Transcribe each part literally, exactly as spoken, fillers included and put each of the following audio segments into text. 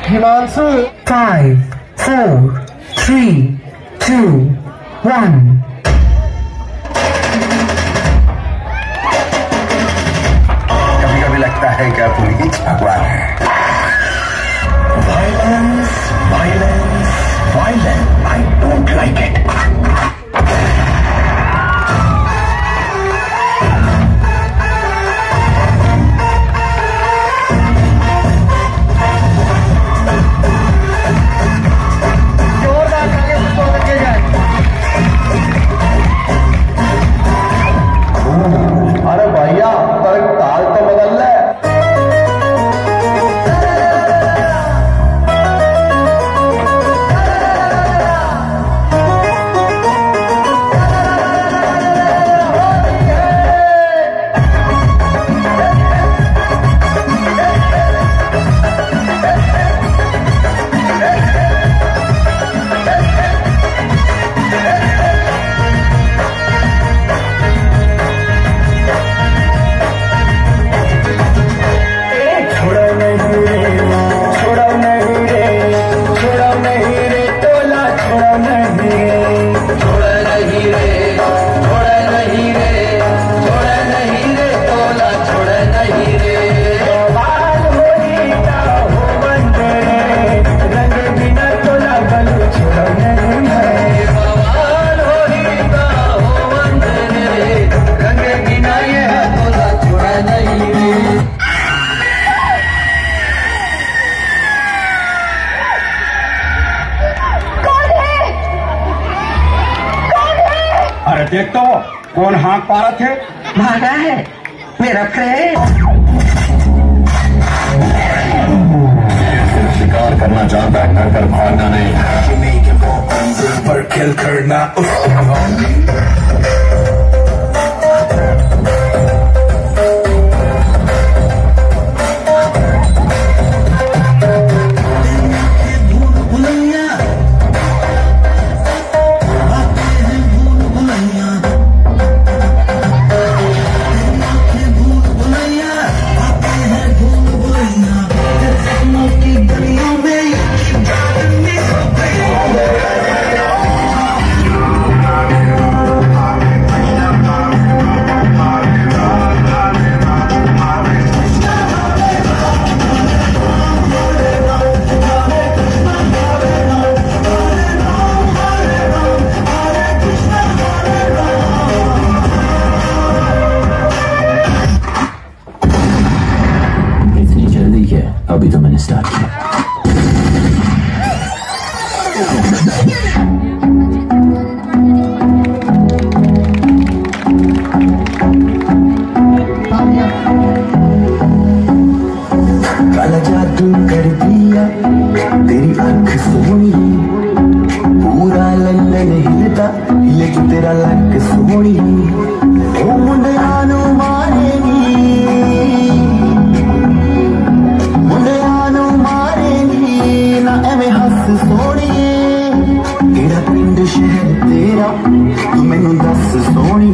Himanshu. Five, four, three, two, one. कभी कभी लगता है कि आप उनकी भगवान है। Violence, violence, violence. I don't like it. जोरदार तालियों से स्वागत किया जाए। अरे भैया, पर ताल तो बदल ले। छोड़ा नहीं रे, छोड़ा नहीं रे, छोड़ा नहीं रे, टोला छोड़ा नहीं रे। छोड़ा नहीं रे, छोड़ा नहीं रे, छोड़ा नहीं रे, टोला छोड़ा नहीं रे। बवाल होई ता हो बंद रे, रंग बिना टोला गलू छोड़ा नहीं रे। बवाल होई ता हो बंद रे, रंग बिना ये टोला छोड़ा नहीं रे। कौन है? कौन है? अरे देख तो, कौन हाँक पारत हे? भागा है मेरा फ्रेंड। सिर्फ शिकार करना जानता है, डर कर भागना नहीं। पर खेल करना उसका इतनी जल्दी क्या? अभी तो मैंने स्टार्ट किया। काला जादू कर दिया तेरी आंख सोनी, पूरा लंदन हिलता लेकिन तेरा लक सोनी। ओ मुंडिया नू मारे नी, मुंडिया नू मारे नी, ना एवें हस सोनी। केड़ा पिंड शहर तेरा, तू मैनू दस सोनी।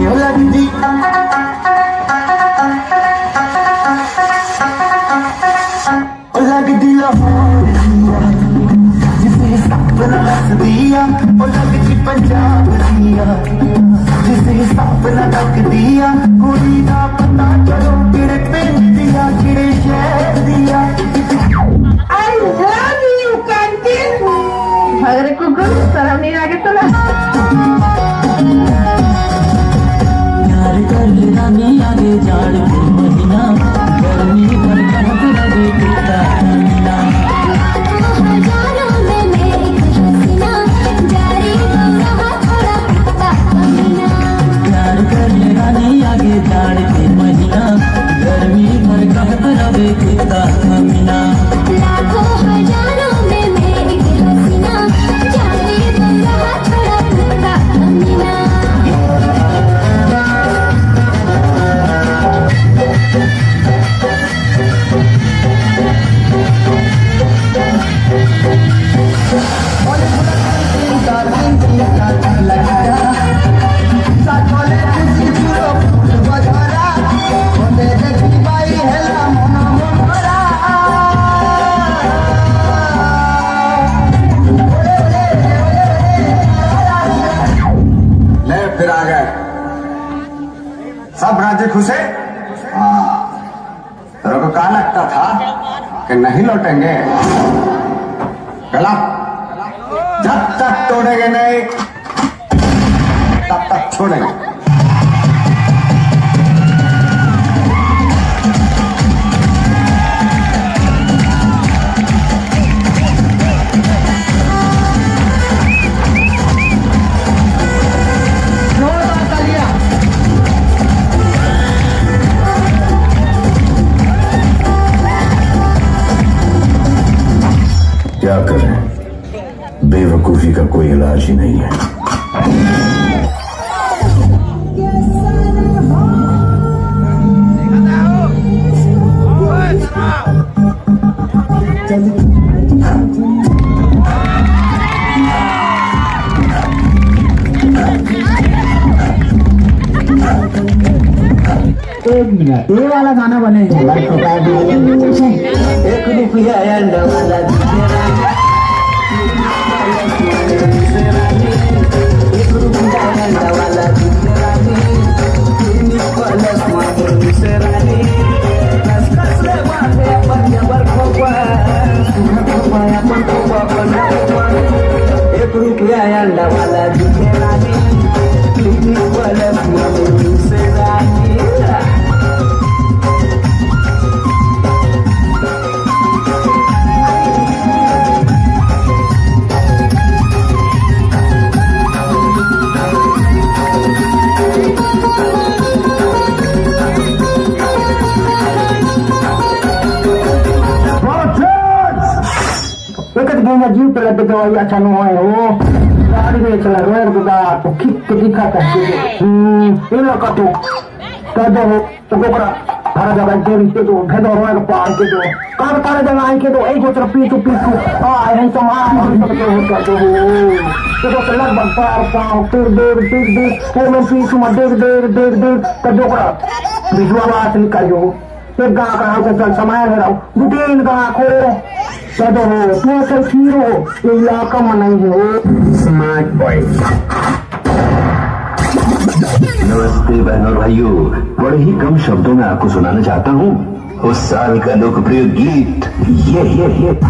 ओ लगदी ओ लगदी लाहौर दी आ, जिसे सपना हसदी आ। ओ लगदी पंजाब दी आ, जिसे सपना तकदी आ। कुड़ी दा पता चलो किड़े पिंड दी आ, किड़े शहर दी आ। I love you, कंचन। भग रे कुकुर, शर्म नहीं लगे तोला? प्यार कर ले रानी, आगे जाड़ के महीना, गर्मी बरसात रवे कुत्ता पसीना। लाखों हजारों में मैं एक हसीना, जा रही हूँ कहाँ थोड़ा कुत्ता पसीना। प्यार कर ले रानी, आगे जाड़ के महीना, गर्मी बरसात रवे कुत्ता पसीना। लाखों हजारों में मैं एक हसीना, जा रही हूँ कहाँ थोड़ा कुत्ता पसीना। खुश है? हाँ। तेरे को क्या लगता था कि नहीं लौटेंगे? गलत। जब तक तोड़ेंगे नहीं, तब तक छोड़ेंगे। जोरदार तालियां। क्या करें, बेवकूफी का कोई इलाज ही नहीं है। एक मिनट, ये वाला गाना बने। एक रुपया अंडा वाला, एक रुपया अंडा वाला, एक रुपया अंडा वाला दिखे रानी, क्लिनिक वाला से रानी। एक दिन जीव पे लग गया, अच्छा नो है वो। गाड़ी में चला रोड पे दा, तो खिक के दिखा था। हम्म, ये लगा तो। कह दो वो, तो को करा। हर जगह के रिश्ते तो, भेदो रोड पार के दो। कर कर जगह के दो, एक गोचर पीछू पीछू। आ, हम समान हम सब के होता तो। तो तो लग बंपार पाओ, फिर देर, फिर देर, वो मैं पीछू में देर, देर, देर, देर, कर दो करा। विश्वास निकाल दो। एक गाँव का नाम से चल समाया है राव। बुटेन गाँव को। सदो हो, तू असल हीरो, ये इलाका में नहीं हो। स्मार्ट बॉय। नमस्ते बहनों और भाइयों, बड़े ही कम शब्दों में आपको सुनाना चाहता हूँ उस साल का लोकप्रिय गीत। ये, ये, ये।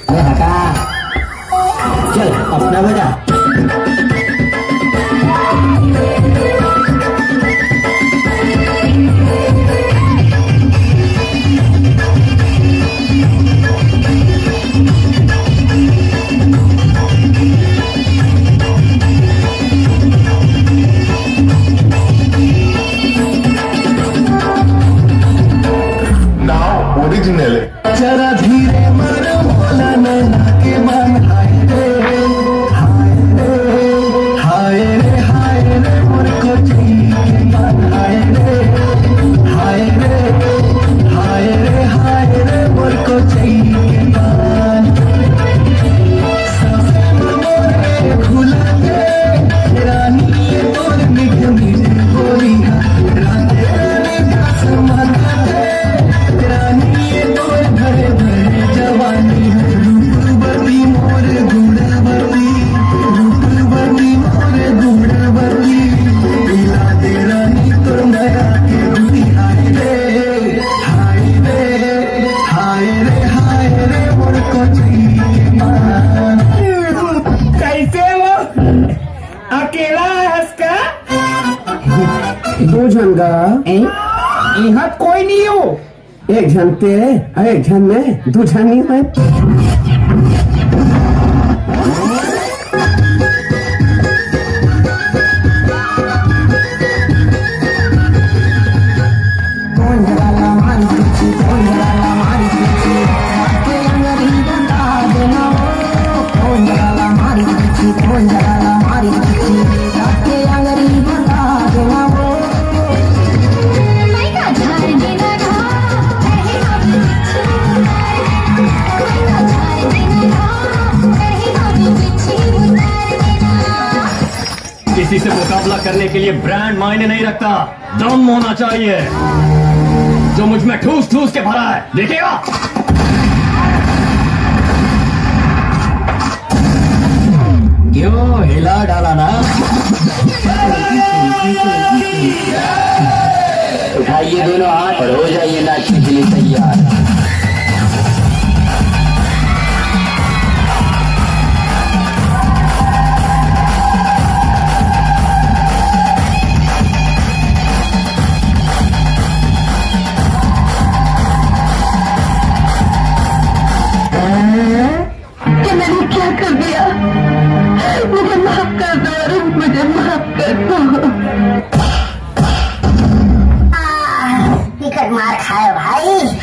अरे हटा, चल अपना बजा। Now original. जरा धीरे मारो, बोला नैना के मन, हाय रे, हाय। ए, इहाँ कोई नहीं हो। एक झन तेरे, एक झन मैं, दू झन नहीं मैं। किसी से मुकाबला करने के लिए ब्रांड मायने नहीं रखता, दम होना चाहिए जो मुझ में ठूस ठूस के भरा है। देखिएगा। क्यों हिला डाला ना? उठाइए दोनों हाथ और हो जाइए नाचने के लिए तैयार। कि मैंने क्या कर दिया? मुझे माफ कर दो अरुण, मुझे माफ कर दो। आह, बिकट मार खाए भाई।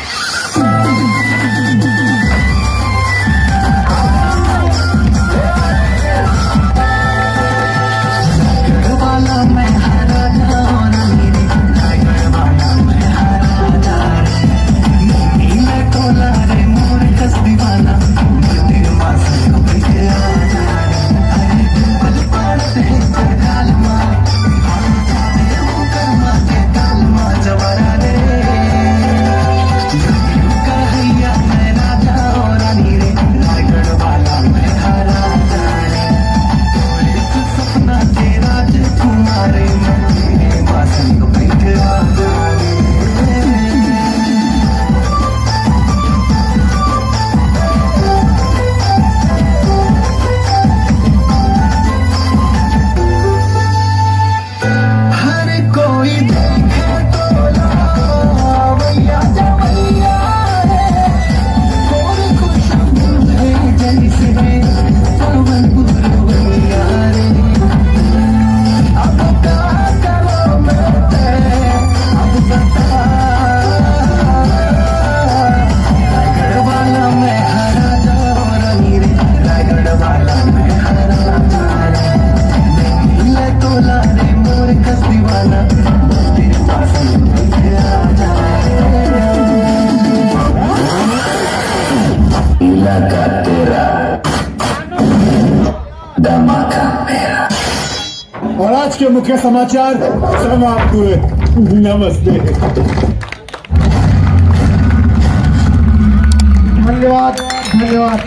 इलाका तेरा, धमाका मेरा। और आज के मुख्य समाचार समाप्त हुए। नमस्ते। धन्यवाद, धन्यवाद।